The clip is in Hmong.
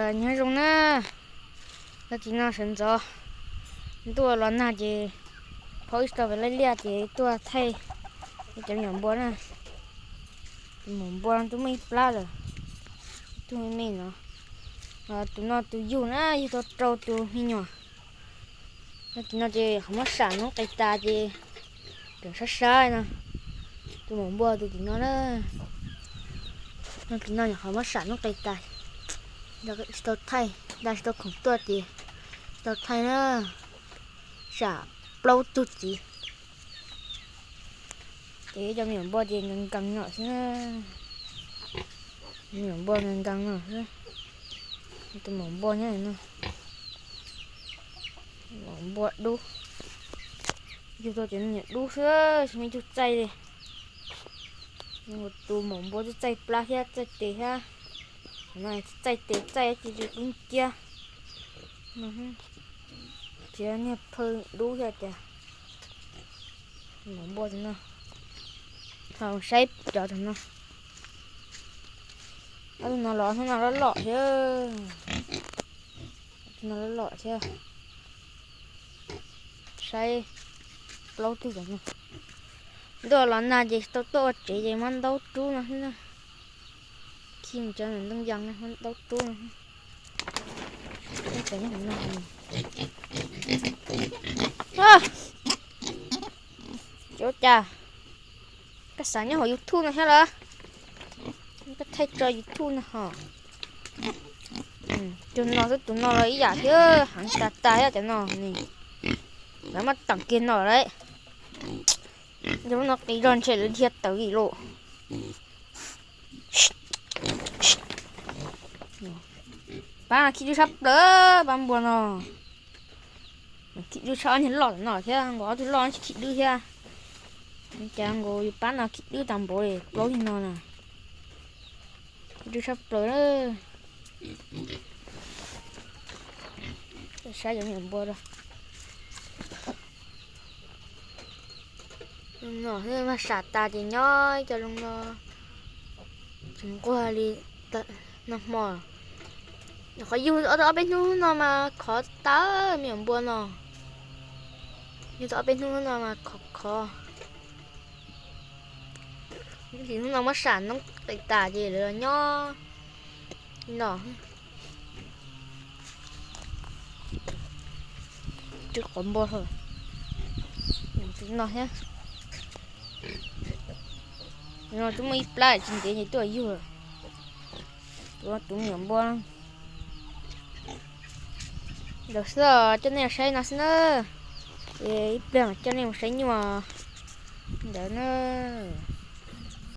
Nyob zoo na, tag kis no sawv ntxov ntuj los nag ces phaub ib tso pem laij liaj ces tuaj thaij cov me nyuam npua na. Tus maum npua twb muaj ib plab lawm, ib tug me me no. Tus no tus yug na, yug tau rau tus me nyuam. Tag kis no ces qhov muab sam noob qes tas ces tseem sab sab no. Tus maum npua tus tim no na, tag kis no nyuam qhuav muab sam noob qes tas, tsis tau thaij, da tsis tau khoom tuaj ces tsis tau thaij na. Sam plaub tug txiv. Ces cov me nyuam npua ces nkees nkees no xwb na. Me nyuam npua nkees nkees no xwb. Tus maum npua nyob no, maum npua dub. Yug tau cov me nyuam dub xwb, tsis muaj ib tug txaij li. Tus maum npua twb txaij plab thiab txaij tes thiab. No txaij tes txaij tis li kub nciab. Tsis niag phaw dub thiab tias. Maum npua no, ho saib cov no. Ob tug no los hnub no loj loj thiab. Ob tug no loj loj thiab. Saib plaub tug cov no. Ntuj los nag ces tau tuaj ua tsev ces muab ntaub rub no xwb na. Khi mus cov ntoo yas no muab ntaub rub no. Cov cas koj xav nyob hauv YouTube no thiab lawm? Koj thaij tso YouTube no ho. Tus no xwb, tus no los ib yam thiab, heev tas tas thiab cov no ne. Lawv muab teem kiag no lawm. Cov no qis zog ntshe lawv dhia tawv li lauj. Pab no khib dwb tshaj plaws, pab npua no. Khib dwb tshaj, ob niag loj no thiab, nkaus ob tug loj tsis khib dwb thiab. Cas nkaus yus pab no khib dwb tas npaum li plaub niag no na. Khib dwb tshaj plaws. Saib cov me nyuam npua rau. Zoo no mas sam tas ces nyob ib co zoo no tsis nquag li nag hmo. Nyuam qhuav yug ob peb hnub no mas khov tawv me nyuam npua no. Yug tau ob peb hnub no mas khov khov. Ib hnub no muab sam noob qes tas ces lawv los nyob li no. Tsw qhov npua hlo. Tus no thiab. No twb muaj ib plab tsis ntev ces tuaj yug. Tus me nyuam npua ntawd xwb, coj nej saib no xwb na. Ces ib pliag mam coj nej mus saib nyuj ntawd na.